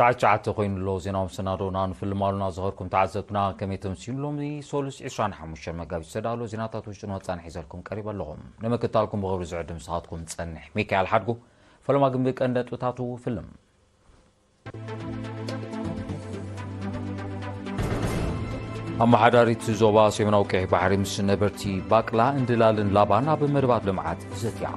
ሰዓት ትሽዓተ ኮይኑ ኣሎ። ዜናዊ መሰናዶና ንፍልም ኣሉና ዝኸርኩም ተዓዘብትና ከመይ ተምሲሉ? ሎሚ ሶሉስ ዕስራን ሓሙሽተን መጋቢት ዝተዳለወ ዜናታት ውሽጥን ወፃን ሒዘልኩም ቀሪበ ኣለኹም። ንምክታልኩም ብኽብሪ ዝዕድም ንስኻትኩም ዝፀንሕ ሚካኤል ሓድጉ። ፈለማ ግን ብቀንዲ ነጥብታቱ ፍልም። ኣመሓዳሪት ዞባ ሰሜናዊ ቀይሕ ባሕሪ ምስ ነበርቲ ባቅላ፣ እንድላልን ላባን ኣብ መደባት ልምዓት ዘትያ።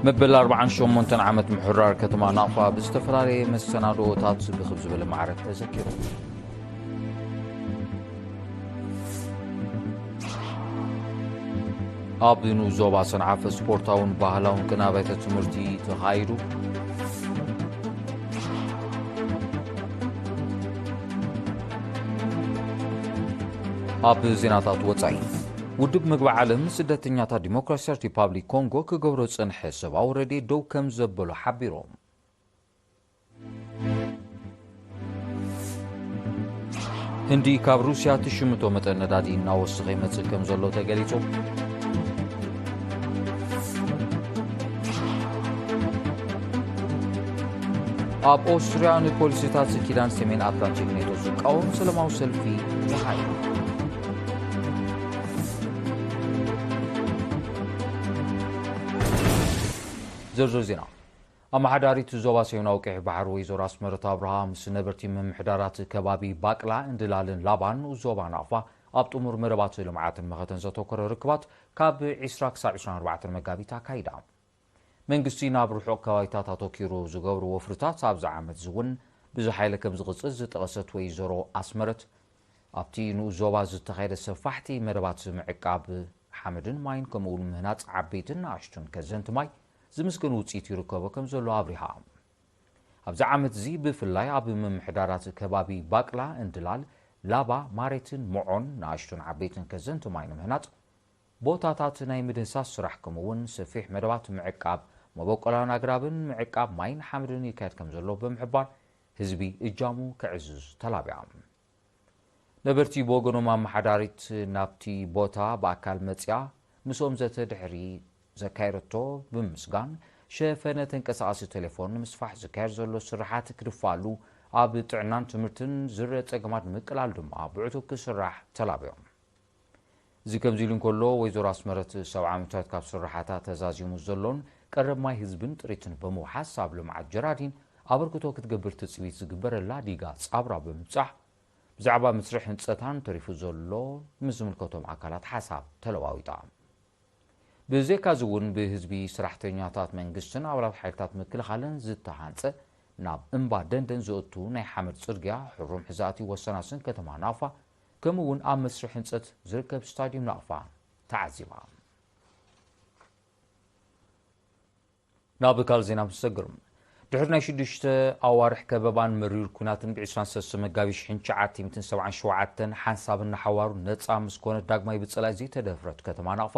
መበል ኣርባዓን ሸሞንተን ዓመት ምሕራር ከተማ ናቕፋ ብዝተፈላለየ መሰናድኦታት ብኽብ ዝበለ ማዕረ ተዘኪሩ። ኣብ ንኡስ ዞባ ሰንዓፈ ስፖርታውን ባህላውን ቅነ ኣብያተ ትምህርቲ ተኻይዱ። ኣብ ዜናታት ወጻኢ፣ ውድብ ምግቢ ዓለም ስደተኛታት ዲሞክራሲያዊት ሪፓብሊክ ኮንጎ ክገብሮ ዝጸንሐ ሰብኣዊ ረድኤት ደው ከም ዘበሎ ሓቢሮም። ህንዲ ካብ ሩስያ ትሽምቶ መጠን ነዳዲ እናወሰኸ ይመጽእ ከም ዘሎ ተገሊጹ። ኣብ ኦስትርያ ንፖሊሲታት ኪዳን ሰሜን ኣትላንቲክ ኔቶ ዝቃወም ሰላማዊ ሰልፊ ተኻይዱ። ዝርዝር ዜና። ኣመሓዳሪት ዞባ ሰሜናዊ ቀይሕ ባሕሪ ወይዘሮ ኣስመረት ኣብርሃ ምስ ነበርቲ ምምሕዳራት ከባቢ ባቅላ፣ እንድላልን ላባን ንኡስ ዞባ ናቕፋ ኣብ ጥሙር መደባት ልምዓትን መኸተን ዘተኮረ ርክባት ካብ ዕስራ ክሳብ ዕስራን ኣርባዕተን መጋቢት ኣካይዳ። መንግስቲ ናብ ርሑቕ ከባቢታት ኣተኪሩ ዝገብሮ ወፍርታት ኣብዚ ዓመት እዚ እውን ብዝሓይለ ከም ዝቕጽል ዝጠቐሰት ወይዘሮ ኣስመረት፣ ኣብቲ ንኡስ ዞባ ዝተኻየደ ሰፋሕቲ መደባት ምዕቃብ ሓመድን ማይን ከምኡ እውን ምህናጽ ዓበይትን ንኣሽቱን ከዘንቲ ማይ ዝምስገን ውጽኢት ይርከቦ ከም ዘሎ ኣብሪሃ። ኣብዚ ዓመት እዚ ብፍላይ ኣብ ምምሕዳራት ከባቢ ባቅላ፣ እንድላል፣ ላባ፣ ማሬትን ሞዖን ንኣሽቱን ዓበይትን ከዘንቲ ማይ ንምህናጽ ቦታታት ናይ ምድህሳስ ስራሕ ከምኡ እውን ሰፊሕ መደባት ምዕቃብ መበቆላን ኣግራብን ምዕቃብ ማይን ሓመድን ይካየድ ከም ዘሎ ብምሕባር ህዝቢ እጃሙ ከዕዝዝ ተላቢያ። ነበርቲ ብወገኖም ኣመሓዳሪት ናብቲ ቦታ ብኣካል መጽያ ምስኦም ዘተ ድሕሪ ዘካየደቶ ብምምስጋን ሸፈነ ተንቀሳቓሲ ቴሌፎን ንምስፋሕ ዝካየድ ዘሎ ስራሓት ክድፋሉ ኣብ ጥዕናን ትምህርትን ዝረአ ጸገማት ንምቅላል ድማ ብዕቱብ ክስራሕ ተላብዮም። እዚ ከምዚ ኢሉ እንከሎ፣ ወይዘሮ ኣስመረት ሰብዓ ዓመታት ካብ ስራሓታ ተዛዚሙ ዘሎን ቀረብ ማይ ህዝብን ጥሪትን ብምውሓስ ኣብ ልምዓት ጀራዲን ኣበርክቶ ክትገብር ትጽቢት ዝግበረላ ዲጋ ጻብራ ብምብጻሕ ብዛዕባ መስርሕ ህንጸታን ተሪፉ ዘሎ ምስ ዝምልከቶም ኣካላት ሓሳብ ተለዋዊጣ። ብዘይካ እዚ እውን ብህዝቢ፣ ሰራሕተኛታት መንግስትን ኣባላት ሓይልታት ምክልኻልን ዝተሃንጸ ናብ እምባ ደንደን ዘእቱ ናይ ሓመድ ጽርግያ፣ ሕሩም ሕዛእቲ ወሰናስን ከተማ ናፋ፣ ከምኡ እውን ኣብ መስርሕ ህንጸት ዝርከብ ስታድዩም ናቕፋ ተዓዚባ። ናብ ካልእ ዜና ምስ ሰግር፣ ድሕሪ ናይ ሽዱሽተ ኣዋርሕ ከበባን መሪር ኲናትን ብ ዕስራን ሰለስተ መጋቢት ሽሕን ትሽዓተ ሚእትን ሰብዓን ሸውዓተን ሓንሳብን ንሓዋሩ ነጻ ምስ ኮነት ዳግማይ ብጸላኢ ዘይተደፍረት ከተማ ናቕፋ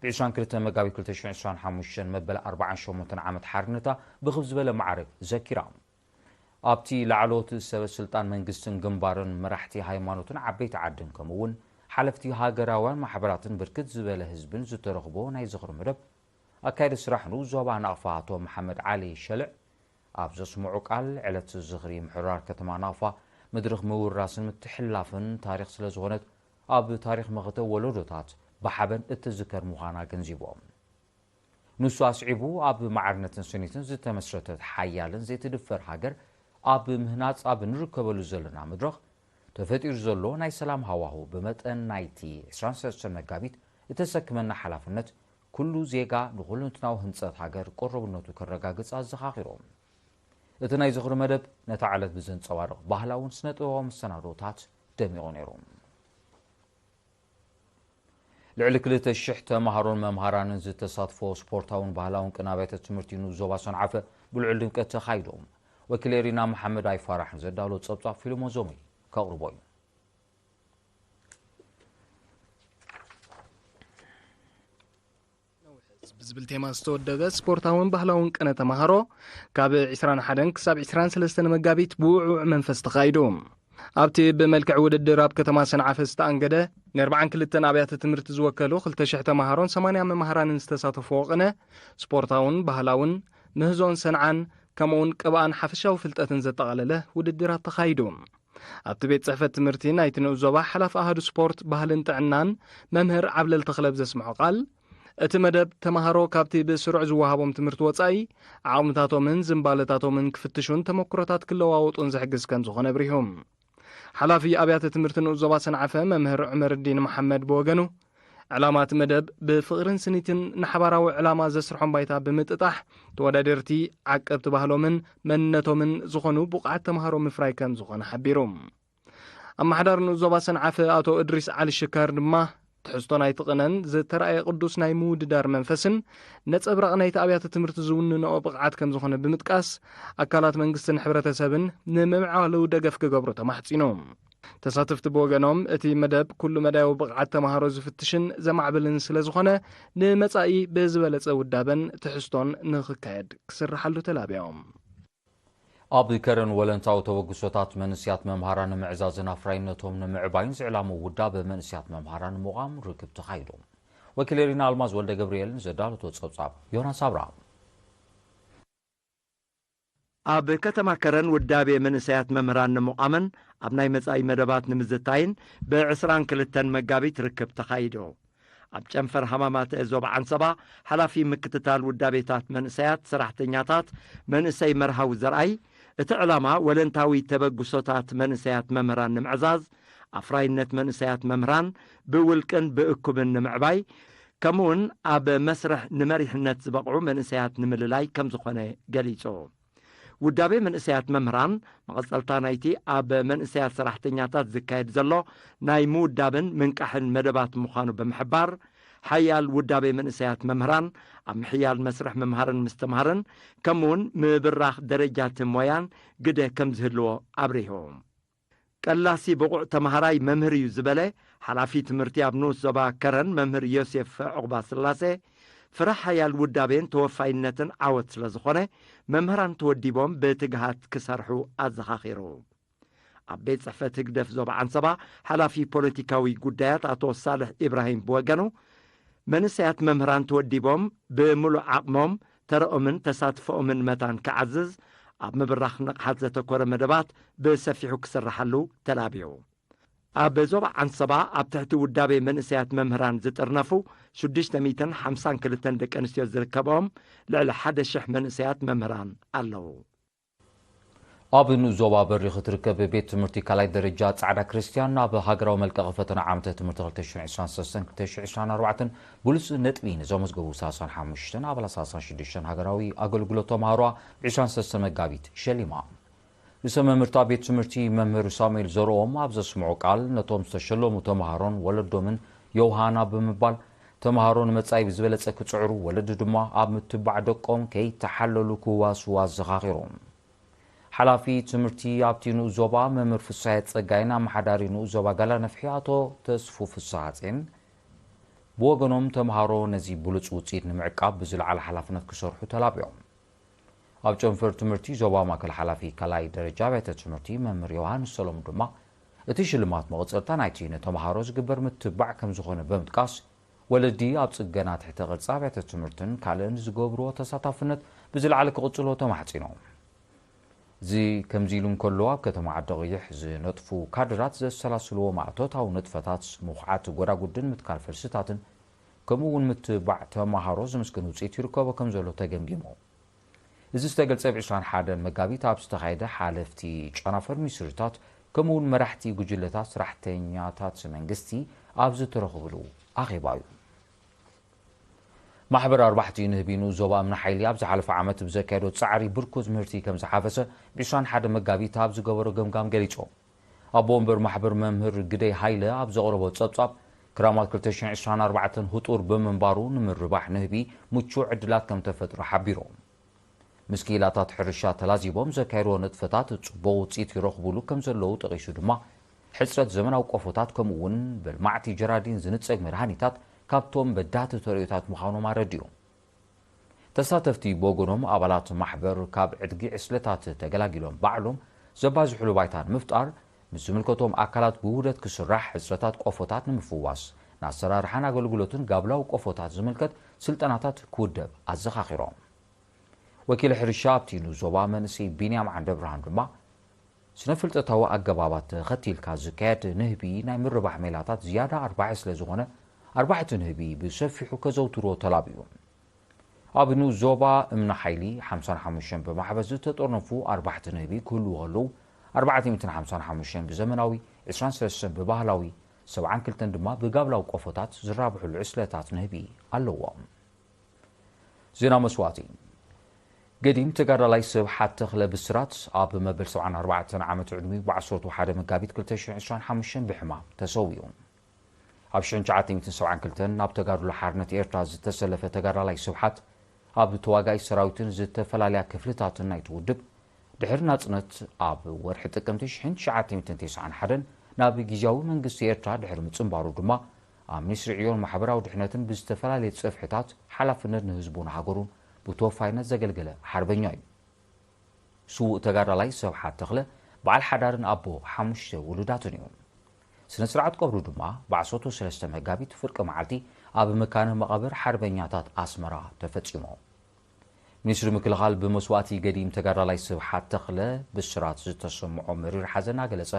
ብ ዕስራን ክልተ መጋቢት ክልተ ሽሕን ዕስራን ሓሙሽተን መበል ኣርባዓን ሸሞንተን ዓመት ሓርነታ ብኽብ ዝበለ ማዕረ ዘኪራ። ኣብቲ ላዕለዎት ሰበ ስልጣን መንግስትን ግንባርን መራሕቲ ሃይማኖትን ዓበይቲ ዓድን ከምኡ እውን ሓለፍቲ ሃገራውያን ማሕበራትን ብርክት ዝበለ ህዝብን ዝተረኽቦ ናይ ዝኽሪ መደብ ኣካያዲ ስራሕ ንኡስ ዞባ ናቕፋ ኣቶ መሓመድ ዓሊ ሸልዕ ኣብ ዘስምዑ ቃል፣ ዕለት ዝኽሪ ምሕራር ከተማ ናቕፋ መድረኽ ምውራስን ምትሕልላፍን ታሪኽ ስለ ዝኾነት ኣብ ታሪኽ መኸተ ወለዶታት ብሓበን እትዝከር ምዃና ኣገንዚቦም። ንሱ ኣስዒቡ፣ ኣብ ማዕርነትን ስኒትን ዝተመስረተት ሓያልን ዘይትድፈር ሃገር ኣብ ምህናጽ ኣብ ንርከበሉ ዘለና መድረኽ ተፈጢሩ ዘሎ ናይ ሰላም ሃዋሁ ብመጠን ናይቲ ዕስራን ሰለስተን መጋቢት እተሰክመና ሓላፍነት ኩሉ ዜጋ ንኹለንትናዊ ህንጸት ሃገር ቅሩብነቱ ከረጋግጽ ኣዘኻኺሮም። እቲ ናይ ዝኽሪ መደብ ነታ ዕለት ብዘንጸባርቕ ባህላውን ስነ ጥበባዊ መሰናዶታት ደሚቑ ነይሩ። ልዕሊ ክልተ ሽሕ ተማሃሮን መምሃራንን ዝተሳትፎ ስፖርታውን ባህላውን ቅነ ኣብያተ ትምህርቲ ንኡስ ዞባ ሰንዓፈ ብልዑል ድምቀት ተኻይዶም። ወኪል ኤሪና መሓመድ ኣይፋራሕ ዘዳሎ ጸብጻብ ፊልሞን ዞመይ ከቕርቦ እዩ። ብዝብል ቴማ ዝተወደበ ስፖርታውን ባህላውን ቅነ ተማሃሮ ካብ ዕስራን ሓደን ክሳብ ዕስራን ሰለስተን መጋቢት ብውዕውዕ መንፈስ ተኻይዱ። ኣብቲ ብመልክዕ ውድድር ኣብ ከተማ ሰንዓፈ ዝተኣንገደ፣ ንኣርብዓን ክልተን ኣብያተ ትምህርቲ ዝወከሉ ክልተ ሽሕ ተምሃሮን ሰማንያ መምሃራንን ዝተሳተፍዎ ቅነ፣ ስፖርታውን ባህላውን ምህዞን ሰንዓን፣ ከምኡውን ቅብኣን ሓፈሻዊ ፍልጠትን ዘጠቓለለ ውድድራት ተኻይዱ። ኣብቲ ቤት ጽሕፈት ትምህርቲ ናይቲ ንኡስ ዞባ ሓላፊ ኣሃዱ ስፖርት፣ ባህልን ጥዕናን መምህር ዓብለል ተኽለ ብዘስምዖ ቃል፣ እቲ መደብ ተምሃሮ ካብቲ ብስሩዕ ዝወሃቦም ትምህርቲ ወጻኢ ዓቕምታቶምን ዝንባለታቶምን ክፍትሹን ተመክሮታት ክለዋወጡን ዝሕግዝ ከም ዝኾነ ኣብሪሁ። ሓላፊ ኣብያተ ትምህርቲ ንኡስ ዞባ ሰንዓፈ መምህር ዑመርዲን መሓመድ ብወገኑ፣ ዕላማ እቲ መደብ ብፍቕርን ስኒትን ንሓባራዊ ዕላማ ዘስርሖም ባይታ ብምጥጣሕ፣ ተወዳደርቲ ዓቀብቲ ባህሎምን መንነቶምን ዝኾኑ ብቑዓት ተምሃሮ ምፍራይ ከም ዝኾነ ሓቢሩ። ኣመሓዳሪ ንኡስ ዞባ ሰንዓፈ ኣቶ እድሪስ ዓሊ ሽካር ድማ፣ ትሕዝቶ ናይቲ ቅነን ዝተራእየ ቅዱስ ናይ ምውድዳር መንፈስን ነጸብራቕ ናይቲ ኣብያተ ትምህርቲ ዝውንንኦ ብቕዓት ከም ዝኾነ ብምጥቃስ፣ ኣካላት መንግስትን ሕብረተሰብን ንምምዕባሉ ደገፍ ክገብሩ ተማሕጺኑ። ተሳተፍቲ ብወገኖም፣ እቲ መደብ ኩሉ መዳያዊ ብቕዓት ተምሃሮ ዝፍትሽን ዘማዕብልን ስለ ዝኾነ፣ ንመጻኢ ብዝበለጸ ውዳበን ትሕዝቶን ንኽካየድ ክስርሓሉ ተላብዮም። ኣብ ከረን ወለንታዊ ተበግሶታት መንእስያት መምሃራን ንምዕዛዝን ኣፍራይነቶም ንምዕባይን ዝዕላሙ ውዳበ መንእስያት መምሃራን ምዃም ርክብ ተኻይዱ። ወኪል ኤሪና ኣልማዝ ወልደ ገብርኤል ንዘዳለቶ ጸብጻብ ዮናስ ኣብርሃም። ኣብ ከተማ ከረን ውዳቤ መንእሰያት መምህራን ንምቋምን ኣብ ናይ መጻኢ መደባት ንምዝታይን ብ ዕስራን ክልተን መጋቢት ርክብ ተኻይዱ። ኣብ ጨንፈር ሃማማተ ዞባ ዓንሰባ፣ ሓላፊ ምክትታል ውዳቤታት መንእሰያት ሰራሕተኛታት መንእሰይ መርሃዊ ዘርኣይ፣ እቲ ዕላማ ወለንታዊ ተበግሶታት መንእሰያት መምህራን ንምዕዛዝ፣ ኣፍራይነት መንእሰያት መምህራን ብውልቅን ብእኩብን ንምዕባይ፣ ከምኡውን ኣብ መስርሕ ንመሪሕነት ዝበቕዑ መንእሰያት ንምልላይ ከም ዝኾነ ገሊጹ። ውዳቤ መንእሰያት መምህራን፣ መቐጸልታ ናይቲ ኣብ መንእሰያት ሰራሕተኛታት ዝካየድ ዘሎ ናይ ምውዳብን ምንቃሕን መደባት ምዃኑ ብምሕባር፣ ሓያል ውዳቤ መንእሰያት መምህራን ኣብ ምሕያል መስርሕ ምምሃርን ምስትምሃርን፣ ከምኡውን ምብራኽ ደረጃ እቲ ሞያን ግደ ከም ዝህልዎ ኣብሪሁ። ቀላሲ ብቑዕ ተምሃራይ መምህር እዩ ዝበለ ሓላፊ ትምህርቲ ኣብ ንኡስ ዞባ ከረን መምህር ዮሴፍ ዑቕባ ስላሴ፣ ፍረ ሓያል ውዳቤን ተወፋይነትን ዓወት ስለ ዝኾነ፣ መምህራን ተወዲቦም ብትግሃት ክሰርሑ ኣዘኻኺሩ። ኣብ ቤት ጽሕፈት ህግደፍ ዞባ ዓንሰባ ሓላፊ ፖለቲካዊ ጉዳያት ኣቶ ሳልሕ ኢብራሂም ብወገኑ፣ መንእሰያት መምህራን ተወዲቦም ብምሉእ ዓቕሞም ተረኦምን ተሳትፎኦምን መታን ክዓዝዝ፣ ኣብ ምብራኽ ንቕሓት ዘተኮረ መደባት ብሰፊሑ ክስርሓሉ ተላብዩ። ኣብ ዞባ ዓንሰባ ኣብ ትሕቲ ውዳቤ መንእሰያት መምህራን ዝጥርነፉ ሽዱሽተ ሚእትን ሓምሳን ክልተን ደቂ ኣንስትዮ ዝርከብኦም ልዕሊ ሓደ ሽሕ መንእሰያት መምህራን ኣለዉ። ኣብ ንኡስ ዞባ በሪኽ እትርከብ ቤት ትምህርቲ ካልኣይ ደረጃ ጻዕዳ ክርስትያን፣ ናብ ሃገራዊ መልቀቒ ፈተና ዓመተ ትምህርቲ ክልተ ሽሕን ዕስራን ሰለስተን ክልተ ሽሕን ዕስራን ኣርባዕተን ብሉጽ ነጥቢ ንዘመዝገቡ ሰላሳን ሓሙሽተን ኣባላት ሰላሳን ሽዱሽተን ሃገራዊ ኣገልግሎት ተምሃሮኣ ብ ዕስራን ሰለስተን መጋቢት ሸሊማ። ርእሰ መምህርታ ቤት ትምህርቲ መምህር ሳሙኤል ዘርኦም ኣብ ዘስምዖ ቃል፣ ነቶም ዝተሸለሙ ተምሃሮን ወለዶምን ዮሃና ብምባል፣ ተምሃሮ ንመጻኢ ብዝበለጸ ክጽዕሩ፣ ወለዲ ድማ ኣብ ምትባዕ ደቆም ከይተሓለሉ ክዋስዉ ኣዘኻኺሮም። ሓላፊ ትምህርቲ ኣብቲ ንኡስ ዞባ መምህር ፍስሃየ ጸጋይን ኣመሓዳሪ ንኡስ ዞባ ጋላ ነፍሒ ኣቶ ተስፉ ፍስሃጼን ብወገኖም፣ ተምሃሮ ነዚ ብሉጽ ውጽኢት ንምዕቃብ ብዝለዓለ ሓላፍነት ክሰርሑ ተላብዮም። ኣብ ጨንፈር ትምህርቲ ዞባ ማእከል ሓላፊ ካልኣይ ደረጃ ኣብያተ ትምህርቲ መምህር ዮሃንስ ሰሎሙን ድማ፣ እቲ ሽልማት መቐጸልታ ናይቲ ንተምሃሮ ዝግበር ምትባዕ ከም ዝኾነ ብምጥቃስ፣ ወለዲ ኣብ ጽገና ትሕተ ቅርጺ ኣብያተ ትምህርትን ካልእን ዝገብርዎ ተሳታፍነት ብዝለዓለ ክቕጽሎ ተማሕጺኖም። እዚ ከምዚ ኢሉ እንከሎ፣ ኣብ ከተማ ዓዲ ቀይሕ ዝነጥፉ ካድራት ዘሰላስልዎ ማእቶታዊ ንጥፈታት፣ ምኹዓት ጎዳጉድን ምትካል ፈልስታትን፣ ከምኡ እውን ምትባዕ ተመሃሮ ዝምስገን ውጽኢት ይርከቦ ከም ዘሎ ተገምጊሙ። እዚ ዝተገልጸ ብ ዕስራን ሓደን መጋቢት ኣብ ዝተኻየደ ሓለፍቲ ጨናፍር ሚኒስትሪታት ከምኡ እውን መራሕቲ ጉጅለታት ሰራሕተኛታት መንግስቲ ኣብ ዝተረኽብሉ ኣኼባ እዩ። ማሕበር ኣርባሕቲ ንህቢ ንኡስ ዞባ እምኒ ሓይሊ ኣብ ዝሓለፈ ዓመት ብዘካየዶ ጻዕሪ ብርኩት ምህርቲ ከም ዝሓፈሰ ብ ዕስራን ሓደን መጋቢት ኣብ ዝገበሮ ገምጋም ገሊጹ። ኣቦ ወንበር ማሕበር መምህር ግደይ ሃይለ ኣብ ዘቕረቦ ጸብጻብ፣ ክራማት ክልተ ሽሕን ዕስራን ኣርባዕተን ህጡር ብምንባሩ ንምርባሕ ንህቢ ምቹእ ዕድላት ከም ተፈጥረ ሓቢሩ። ምስ ክኢላታት ሕርሻ ተላዚቦም ዘካየድዎ ንጥፈታት ጽቡቕ ውጽኢት ይረኽቡሉ ከም ዘለዉ ጠቒሱ ድማ፣ ሕጽረት ዘመናዊ ቆፎታት ከምኡ እውን ብልማዕቲ ጀራዲን ዝንጸግ መድሃኒታት ካብቶም በዳህቲ ተርእዮታት ምዃኖም ኣረዲኡ። ተሳተፍቲ ብወገኖም፣ ኣባላት ማሕበር ካብ ዕድጊ ዕስለታት ተገላጊሎም ባዕሎም ዘባዝሕሉ ባይታ ንምፍጣር ምስ ዝምልከቶም ኣካላት ብውህደት ክስራሕ፣ ሕጽረታት ቆፎታት ንምፍዋስ፣ ንኣሰራርሓን ኣገልግሎትን ጋብላዊ ቆፎታት ዝምልከት ስልጠናታት ክውደብ ኣዘኻኺሮም። ወኪል ሕርሻ ኣብቲ ንዞባ መንእሰይ ቢንያም ዓንደብርሃን ድማ፣ ስነ ፍልጠታዊ ኣገባባት ተኸቲልካ ዝካየድ ንህቢ ናይ ምርባሕ ሜላታት ዝያዳ ኣርባሒ ስለ ዝኾነ፣ ኣርባሕቲ ንህቢ ብሰፊሑ ከዘውትሮ ተላብዩ። ኣብ ንኡስ ዞባ እምኒ ሓይሊ ሓምሳን ሓሙሽተን ብማሕበር ዝተጠርነፉ ኣርባሕቲ ንህቢ ክህልዉ ከለዉ፣ ኣርባዕተ ሚእትን ሓምሳን ሓሙሽተን ብዘመናዊ፣ ዕስራን ሰለስተን ብባህላዊ፣ ሰብዓን ክልተን ድማ ብጋብላዊ ቆፎታት ዝራብሑሉ ዕስለታት ንህቢ ኣለዎም። ዜና መስዋእቲ። ገዲም ተጋዳላይ ስብሓት ተኽለ ብስራት ኣብ መበል ሰብዓን ኣርባዕተን ዓመት ዕድሚኡ ብዓሰርተ ሓደ መጋቢት ክልተ ሽሕን ዕስራን ሓሙሽተን ብሕማም ተሰዊኡ። ኣብ ሽሕን ትሽዓተ ሚእትን ሰብዓን ክልተን ናብ ተጋድሎ ሓርነት ኤርትራ ዝተሰለፈ ተጋዳላይ ስብሓት፣ ኣብ ተዋጋኢ ሰራዊትን ዝተፈላለያ ክፍልታትን ናይቲ ውድብ፣ ድሕሪ ናጽነት ኣብ ወርሒ ጥቅምቲ ሽሕን ትሽዓተ ሚእትን ተስዓን ሓደን ናብ ግዝያዊ መንግስቲ ኤርትራ ድሕሪ ምጽንባሩ ድማ፣ ኣብ ሚኒስትሪ ዕዮን ማሕበራዊ ድሕነትን ብዝተፈላለየ ጽፍሕታት ሓላፍነት ንህዝቡን ሃገሩን ብተወፋይነት ዘገልገለ ሓርበኛ እዩ። ስዉእ ተጋዳላይ ስብሓት ተኽለ በዓል ሓዳርን ኣቦ ሓሙሽተ ውሉዳትን እዩ። ስነ ስርዓት ቀብሩ ድማ ብዓሰርተ ሰለስተ መጋቢት ፍርቂ መዓልቲ ኣብ መካነ መቓብር ሓርበኛታት ኣስመራ ተፈጺሙ። ሚኒስትሪ ምክልኻል ብመስዋእቲ ገዲም ተጋዳላይ ስብሓት ተኽለ ብስራት ዝተሰምዖ መሪር ሓዘን እናገለጸ፣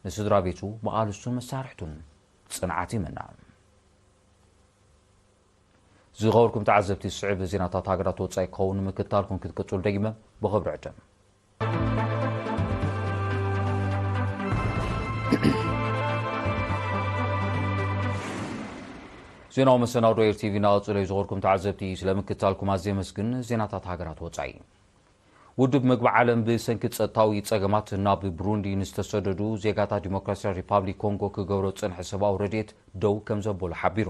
ንስድራ ቤቱ፣ መቓልስቱን መሳርሕቱን ጽንዓት ይምነ። ዝኸበርኩም ተዓዘብቲ፣ ዝስዕብ ዜናታት ሃገራት ወጻኢ ክኸውን ንምክትታልኩም ክትቅጽሉ ደጊመ ብኽብሪ ዕድም። ዜናዊ መሰናዶ ኤር ቲቪ እናቐጸለ እዩ። ዝኸበርኩም ተዓዘብቲ፣ ስለ ምክትታልኩም ኣዝየ የመስግን። ዜናታት ሃገራት ወጻኢ። ውድብ መግቢ ዓለም ብሰንኪ ጸጥታዊ ጸገማት ናብ ብሩንዲ ንዝተሰደዱ ዜጋታት ዲሞክራሲያዊ ሪፓብሊክ ኮንጎ ክገብሮ ዝጸንሐ ሰብኣዊ ረድኤት ደው ከም ዘበሎ ሓቢሩ።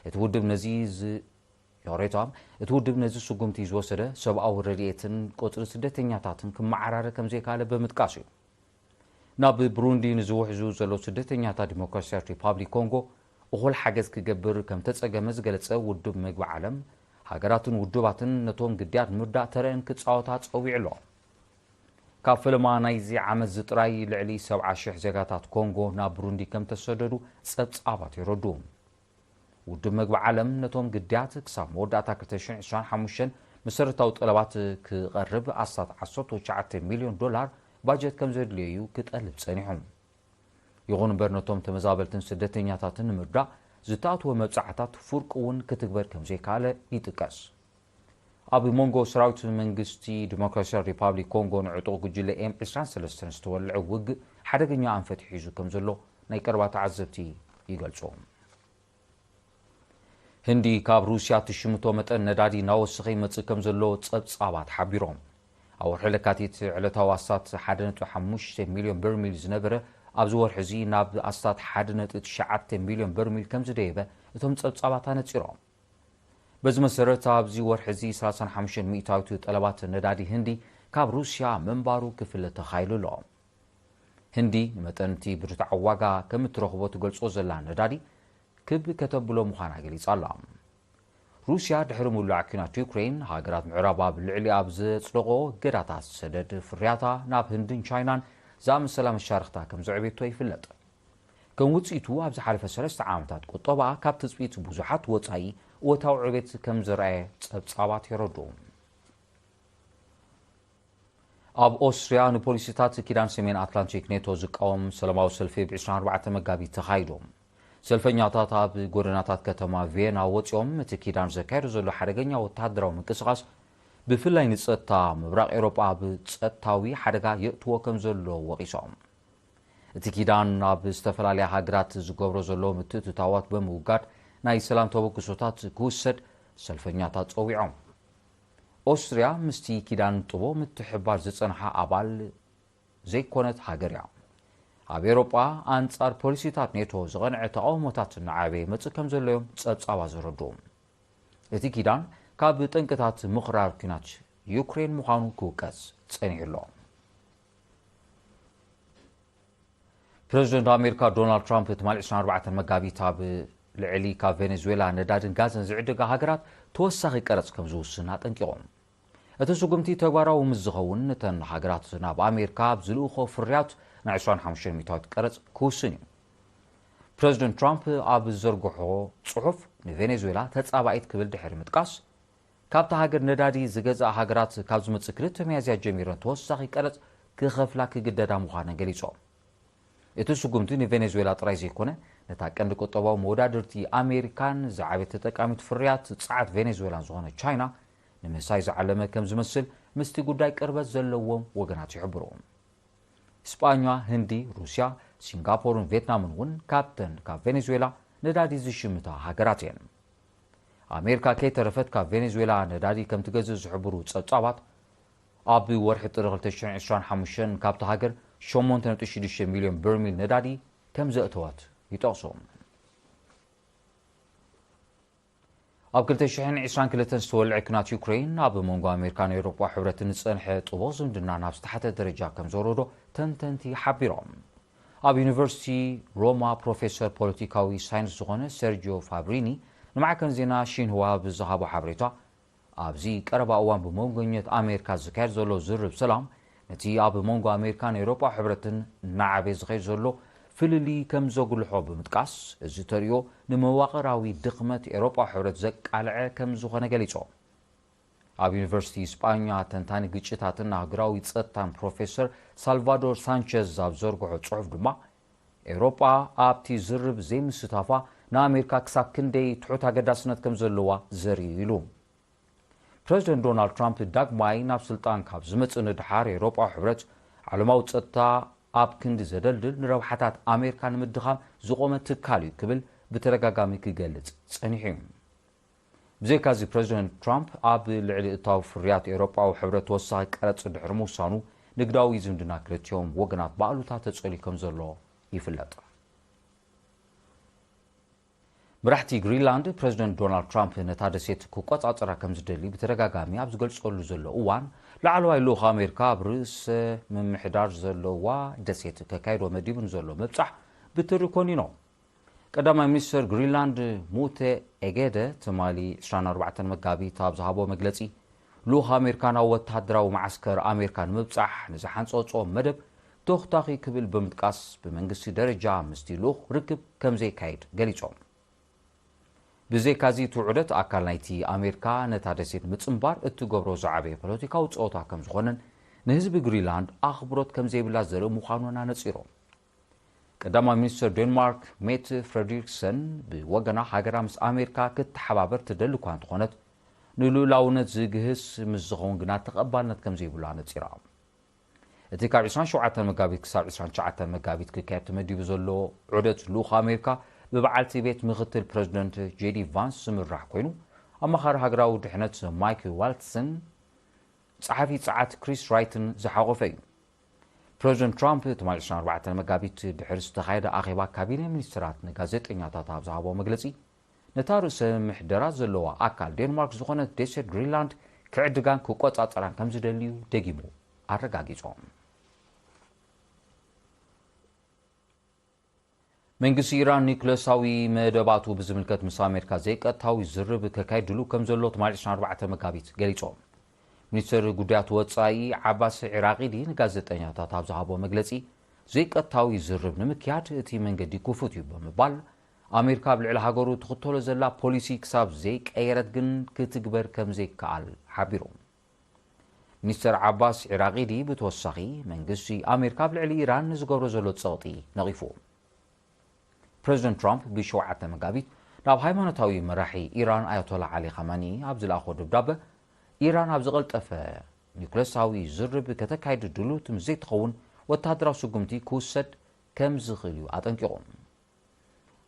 እቲ ውድብ ነዚ ዝ-፣ ይቕሬታ፣ እቲ ውድብ ነዚ ስጉምቲ ዝወሰደ ሰብኣዊ ረድኤትን ቁጽሪ ስደተኛታትን ክመዓራረ ከም ዘይከኣለ ብምጥቃስ እዩ። ናብ ብሩንዲ ንዝውሕዙ ዘለዉ ስደተኛታት ዲሞክራሲያዊት ሪፓብሊክ ኮንጎ እኹል ሓገዝ ክገብር ከም ተጸገመ ዝገለጸ ውድብ መግቢ ዓለም፣ ሃገራትን ውድባትን ነቶም ግዳያት ንምርዳእ ተረአን ክጻወታ ጸዊዑ ኣሎ። ካብ ፈለማ ናይዚ ዓመት እዚ ጥራይ ልዕሊ ሰብዓ ሽሕ ዜጋታት ኮንጎ ናብ ብሩንዲ ከም ተሰደዱ ጸብጻባት የረድኡ። ውድብ መግቢ ዓለም ነቶም ግዳያት ክሳብ መወዳእታ ክልተ ሽሕን ዕስራን ሓሙሽተን መሰረታዊ ጠለባት ክቐርብ ኣስታት ዓሰርተ ትሽዓተ ሚልዮን ዶላር ባጀት ከም ዘድልዮ እዩ ክጠልብ ጸኒሑ። ይኹን እምበር ነቶም ተመዛበልትን ስደተኛታትን ንምርዳእ ዝተኣትወ መብጻዕታት ፍርቂ እውን ክትግበር ከም ዘይከኣለ ይጥቀስ። ኣብ መንጎ ሰራዊት መንግስቲ ዲሞክራሲያዊ ሪፓብሊክ ኮንጎን ዕጡቕ ጉጅለ ኤም ዕስራን ሰለስተን ዝተወልዐ ውግእ ሓደገኛ ኣንፈት ሒዙ ከም ዘሎ ናይ ቀረባ ተዓዘብቲ ይገልጹ። ህንዲ ካብ ሩስያ ትሽምቶ መጠን ነዳዲ እናወሰኸ ይመጽእ ከም ዘሎ ጸብጻባት ሓቢሮም። ኣብ ወርሒ ለካቲት ዕለታዊ ኣስታት ሓደ ነጥቢ ሓሙሽተ ሚልዮን በርሚል ዝነበረ፣ ኣብዚ ወርሒ እዚ ናብ ኣስታት ሓደ ነጥቢ ትሽዓተ ሚልዮን በርሚል ከም ዝደየበ እቶም ጸብጻባት ኣነጺሮም። በዚ መሰረት ኣብዚ ወርሒ እዚ ሰላሳን ሓሙሽተን ሚእታዊት ጠለባት ነዳዲ ህንዲ ካብ ሩስያ ምንባሩ ክፍለጥ ተኻኢሉ ኣሎ። ህንዲ ንመጠን እቲ ብርቱዕ ዋጋ ከም እትረኽቦ ትገልጾ ዘላ ነዳዲ ክብ ከተብሎ ምዃና ገሊጻ ኣላ። ሩስያ ድሕሪ ምውላዕ ኲናት ዩክሬን፣ ሃገራት ምዕራብ ኣብ ልዕሊኣ ኣብ ዘጽደቖ እገዳታት ሰደድ ፍርያታ ናብ ህንድን ቻይናን ዝኣመሰላ መሻርኽታ ከም ዘዕበየቶ ይፍለጥ። ከም ውጽኢቱ፣ ኣብ ዝሓለፈ ሰለስተ ዓመታት ቁጠባኣ ካብ ትጽቢት ብዙሓት ወጻኢ እወታዊ ዕቤት ከም ዘርኣየ ጸብጻባት የረድኡ። ኣብ ኦስትርያ ንፖሊሲታት ኪዳን ሰሜን ኣትላንቲክ ኔቶ ዝቃወም ሰላማዊ ሰልፊ ብ ዕስራን ኣርባዕተን መጋቢት ተኻይዱ። ሰልፈኛታት ኣብ ጎደናታት ከተማ ቪየና ወጺኦም፣ እቲ ኪዳን ዘካየዶ ዘሎ ሓደገኛ ወተሃደራዊ ምንቅስቓስ ብፍላይ ንጸጥታ ምብራቕ ኤውሮጳ ኣብ ጸጥታዊ ሓደጋ የእትዎ ከም ዘሎ ወቒሶም። እቲ ኪዳን ኣብ ዝተፈላለያ ሃገራት ዝገብሮ ዘሎ ምትእትታዋት ብምውጋድ ናይ ሰላም ተበግሶታት ክውሰድ ሰልፈኛታት ጸዊዖም። ኦስትርያ ምስቲ ኪዳን ጥቡቕ ምትሕብባር ዝጸንሓ ኣባል ዘይኮነት ሃገር እያ። ኣብ ኤውሮጳ ኣንጻር ፖሊሲታት ኔቶ ዝቐንዐ ተቓውሞታት እናዓበየ ይመጽእ ከም ዘሎ እዮም ጸብጻባት ዘረድኡ። እቲ ኪዳን ካብ ጠንቅታት ምኽራር ኲናት ዩክሬን ምዃኑ ክውቀስ ጸኒሑ ኣሎ። ፕረዚደንት ኣሜሪካ ዶናልድ ትራምፕ ትማሊ ዕስራን ኣርባዕተን መጋቢት ኣብ ልዕሊ ካብ ቬኔዙዌላ ነዳድን ጋዝን ዝዕድጋ ሃገራት ተወሳኺ ቀረጽ ከም ዝውስን ኣጠንቂቖም። እቲ ስጉምቲ ተግባራዊ ምስ ዝኸውን፣ እተን ሃገራት ናብ ኣሜሪካ ኣብ ዝልእኾ ፍርያት ን ዕስራን ሓሙሽተን ሚእታዊት ቀረጽ ክውስን እዩ። ፕረዚደንት ትራምፕ ኣብ ዝዘርግሖ ጽሑፍ፣ ንቬኔዙዌላ ተጻባኢት ክብል ድሕሪ ምጥቃስ፣ ካብታ ሃገር ነዳዲ ዝገዝኣ ሃገራት ካብ ዝመጽእ ክልተ ሚያዝያ ጀሚረን ተወሳኺ ቀረጽ ክኸፍላ ክግደዳ ምዃነን ገሊጾም። እቲ ስጉምቲ ንቬኔዙዌላ ጥራይ ዘይኮነ፣ ነታ ቀንዲ ቁጠባዊ መወዳድርቲ ኣሜሪካን ዝዓበየ ተጠቃሚት ፍርያት ጸዓት ቬኔዙዌላን ዝኾነ ቻይና ንምስሳይ ዝዓለመ ከም ዝመስል ምስቲ ጉዳይ ቅርበት ዘለዎም ወገናት ይሕብሩ። ስጳኛ፣ ህንዲ፣ ሩስያ፣ ሲንጋፖርን ቬትናምን እውን ካብተን ካብ ቬኔዙዌላ ነዳዲ ዝሽምታ ሃገራት እየን። ኣሜሪካ ከይተረፈት ካብ ቬኔዙዌላ ነዳዲ ከም ትገዝእ ዝሕብሩ ጸብጻባት፣ ኣብ ወርሒ ጥሪ ክልተ ሽሕን ዕስራን ሓሙሽተን ካብታ ሃገር ሸሞንተ ነጥቢ ሽዱሽተ ሚልዮን በርሚል ነዳዲ ከም ዘእተወት ይጠቕሱ። ኣብ ክልተ ሽሕን ዕስራን ክልተን ዝተወልዐ ኲናት ዩክሬን፣ ኣብ መንጎ ኣሜሪካን ኤውሮጳ ሕብረትን ዝጸንሐ ጥቡቕ ዝምድና ናብ ዝተሓተ ደረጃ ከም ዘውረዶ ተንተንቲ ሓቢሮም። ኣብ ዩኒቨርሲቲ ሮማ ፕሮፌሰር ፖለቲካዊ ሳይንስ ዝኾነ ሰርጂዮ ፋብሪኒ ንማዕከን ዜና ሺንህዋ ብዝሃቦ ሓበሬታ፣ ኣብዚ ቀረባ እዋን ብመንጎኘት ኣሜሪካ ዝካየድ ዘሎ ዝርብ ሰላም፣ ነቲ ኣብ መንጎ ኣሜሪካን ኤውሮጳ ሕብረትን እናዓበየ ዝኸይድ ዘሎ ፍልልይ ከም ዘጉልሖ ብምጥቃስ፣ እዚ ተርእዮ ንመዋቕራዊ ድኽመት ኤውሮጳ ሕብረት ዘቃልዐ ከም ዝኾነ ገሊጾም። ኣብ ዩኒቨርሲቲ ስጳኛ ተንታኒ ግጭታትን ኣህጉራዊ ጸጥታን ፕሮፌሰር ሳልቫዶር ሳንቸዝ ኣብ ዘርግሖ ጽሑፍ ድማ፣ ኤውሮጳ ኣብቲ ዝርብ ዘይምስታፋ ንኣሜሪካ ክሳብ ክንደይ ትሑት ኣገዳስነት ከም ዘለዋ ዘርኢ እዩ ኢሉ። ፕረዚደንት ዶናልድ ትራምፕ ዳግማይ ናብ ስልጣን ካብ ዝመጽእ ንድሓር፣ ኤውሮጳዊ ሕብረት ዓለማዊ ጸጥታ ኣብ ክንዲ ዘደልድል፣ ንረብሓታት ኣሜሪካ ንምድኻም ዝቖመ ትካል እዩ ክብል ብተደጋጋሚ ክገልጽ ጸኒሑ እዩ። ብዘይካዚ፣ ፕረዚደንት ትራምፕ ኣብ ልዕሊ እታዊ ፍርያት ኤውሮጳዊ ሕብረት ተወሳኺ ቀረጽ ድሕሪ ምውሳኑ፣ ንግዳዊ ዝምድና ክልቲኦም ወገናት ብኣሉታ ተጸልዩ ከም ዘሎ ይፍለጥ። መራሕቲ ግሪንላንድ፣ ፕረዚደንት ዶናልድ ትራምፕ ነታ ደሴት ክቆጻጸራ ከም ዝደሊ ብተደጋጋሚ ኣብ ዝገልጸሉ ዘሎ እዋን፣ ላዕለዋይ ልኡኽ ኣሜሪካ ኣብ ርእሰ ምምሕዳር ዘለዋ ደሴት ከካይዶ መዲቡ ንዘሎ ምብጻሕ ብትሪ ኮኒኖም። ቀዳማይ ሚኒስትር ግሪንላንድ ሙተ ኤጌደ ትማሊ ዕስራን ኣርባዕተን መጋቢት ኣብ ዝሃቦ መግለጺ፣ ልኡኽ ኣሜሪካ ናብ ወተሃደራዊ መዓስከር ኣሜሪካ ንምብጻሕ ንዝሓንጸጾ መደብ ተኹታኺ ክብል ብምጥቃስ፣ ብመንግስቲ ደረጃ ምስቲ ልኡኽ ርክብ ከም ዘይካየድ ገሊጾም። ብዘይካዚ፣ እቲ ዑደት ኣካል ናይቲ ኣሜሪካ ነታ ደሴት ምጽንባር እትገብሮ ዝዓበየ ፖለቲካዊ ጸወታ ከም ዝኾነን ንህዝቢ ግሪንላንድ ኣኽብሮት ከም ዘይብላ ዘርኢ ምዃኑን ኣነጺሮም። ቀዳማይ ሚኒስትር ዴንማርክ ሜት ፍሬድሪክሰን ብወገና፣ ሃገራ ምስ ኣሜሪካ ክትተሓባበር ትደሊ እኳ እንተኾነት፣ ንልኡላውነት ዝግህስ ምስ ዝኸውን ግና ተቐባልነት ከም ዘይብሉ ኣነጺራ። እቲ ካብ ዕስራን ሸውዓተን መጋቢት ክሳብ ዕስራን ትሽዓተን መጋቢት ክካየድ ተመዲቡ ዘሎ ዑደት ልኡኽ ኣሜሪካ ብበዓልቲ ቤት ምክትል ፕረዚደንት ጄዲ ቫንስ ዝምራሕ ኮይኑ፣ ኣማኻሪ ሃገራዊ ድሕነት ማይክ ዋልትስን ጸሓፊ ጸዓት ክሪስ ራይትን ዝሓቖፈ እዩ። ፕረዚደንት ትራምፕ ትማሊ ዕስራን ኣርባዕተን መጋቢት ድሕሪ ዝተኻየደ ኣኼባ ካቢነ ሚኒስትራት ንጋዜጠኛታት ኣብ ዝሃቦ መግለጺ፣ ነታ ርእሰ ምሕደራ ዘለዋ ኣካል ዴንማርክ ዝኾነት ደሴት ግሪንላንድ ክዕድጋን ክቆጻጸራን ከም ዝደልዩ ደጊሙ ኣረጋጊጾም። መንግስቲ ኢራን ኒውክለሳዊ መደባቱ ብዝምልከት ምስ ኣሜሪካ ዘይቀጥታዊ ዝርብ ከካይድ ድሉው ከም ዘሎ ትማሊ ዕስራን ኣርባዕተን መጋቢት ገሊጾም። ሚኒስትር ጉዳያት ወጻኢ ዓባስ ዒራቂዲ ንጋዜጠኛታት ኣብ ዝሃቦ መግለጺ፣ ዘይቀጥታዊ ዝርብ ንምክያድ እቲ መንገዲ ክፉት እዩ ብምባል፣ ኣሜሪካ ኣብ ልዕሊ ሃገሩ ትኽተሎ ዘላ ፖሊሲ ክሳብ ዘይቀየረት ግን ክትግበር ከም ዘይከኣል ሓቢሩ። ሚኒስተር ዓባስ ዒራቂዲ ብተወሳኺ፣ መንግስቲ ኣሜሪካ ኣብ ልዕሊ ኢራን ንዝገብሮ ዘሎ ጸቕጢ ነቒፉ። ፕረዚደንት ትራምፕ ብሸውዓተ መጋቢት ናብ ሃይማኖታዊ መራሒ ኢራን ኣያቶላ ዓሊ ኻማኒ ኣብ ዝለኣኾ ደብዳበ፣ ኢራን ኣብ ዝቐልጠፈ ኒውክለሳዊ ዝርብ ከተካይድ ድሉት ምስ ዘይትኸውን፣ ወተሃደራዊ ስጉምቲ ክውሰድ ከም ዝኽእል እዩ ኣጠንቂቑ።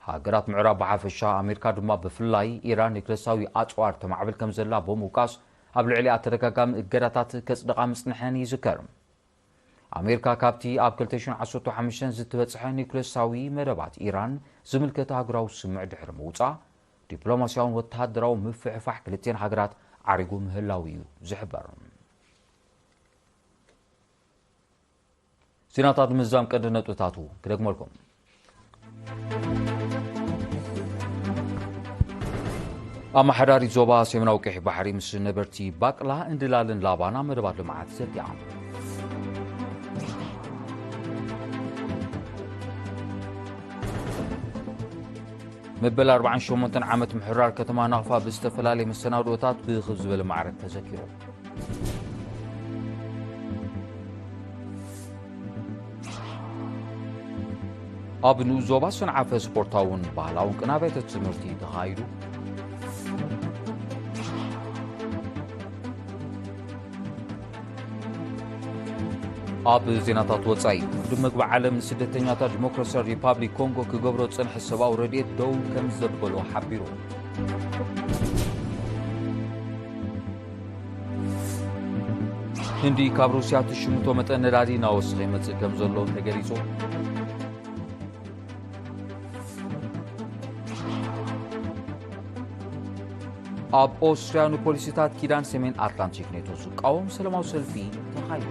ሃገራት ምዕራብ ብሓፈሻ፣ ኣሜሪካ ድማ ብፍላይ፣ ኢራን ኒውክለሳዊ ኣጽዋር ተማዕብል ከም ዘላ ብምውቃስ፣ ኣብ ልዕሊኣ ተደጋጋሚ እገዳታት ከጽድቓ ምጽንሐን ይዝከር። ኣሜሪካ ካብቲ ኣብ ክልተ ሽሕን ዓሰርተ ሓሙሽተን ዝተበጽሐ ኒውክለሳዊ መደባት ኢራን ዝምልከት ኣህጉራዊ ስምምዕ ድሕሪ ምውጻኣ፣ ዲፕሎማስያውን ወተሃደራውን ምፍሕፋሕ ክልቲኤን ሃገራት ዓሪጉ ምህላዉ እዩ ዝሕበር። ዜናታት ምዝዛም ቀንዲ ነጥብታቱ ክደግመልኩም። ኣመሓዳሪት ዞባ ሰሜናዊ ቀይሕ ባሕሪ ምስ ነበርቲ ባቅላ፣ እንድላልን ላባን ኣብ መደባት ልምዓት ዘቲያ። መበል ኣርባዓን ሸሞንተን ዓመት ምሕራር ከተማ ናቕፋ ብዝተፈላለየ መሰናድኦታት ብኽብ ዝበለ ማዕረግ ተዘኪሩ። ኣብ ንኡስ ዞባ ሰንዓፈ ስፖርታውን ባህላውን ቅነ ኣብያተ ትምህርቲ ተኻይዱ። ኣብ ዜናታት ወጻኢ፣ ውድብ መግቢ ዓለም ንስደተኛታት ዲሞክራሲያል ሪፓብሊክ ኮንጎ ክገብሮ ዝጸንሐ ሰብኣዊ ረድኤት ደው ከም ዘበሎ ሓቢሩ። ህንዲ ካብ ሩስያ ትሽምቶ መጠን ነዳዲ እናወሰኸ ይመጽእ ከም ዘሎ ተገሊጹ። ኣብ ኦስትሪያ ንፖሊሲታት ኪዳን ሰሜን ኣትላንቲክ ኔቶ ዝቃወም ሰላማዊ ሰልፊ ተኻይዱ።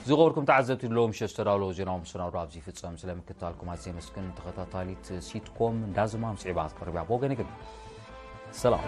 ዝኸበርኩም ተዓዘብቲ፣ ሎሚ ምሸት ዝተዳለወ ዜናዊ መሰናዶ ኣብዚ ይፍጸም። ስለ ምክትታልኩም ኣዝየ የመስግን። ተኸታታሊት ሲትኮም እንዳዝማም ስዒባ ክትቀርብያ ብወገን ግን ሰላም።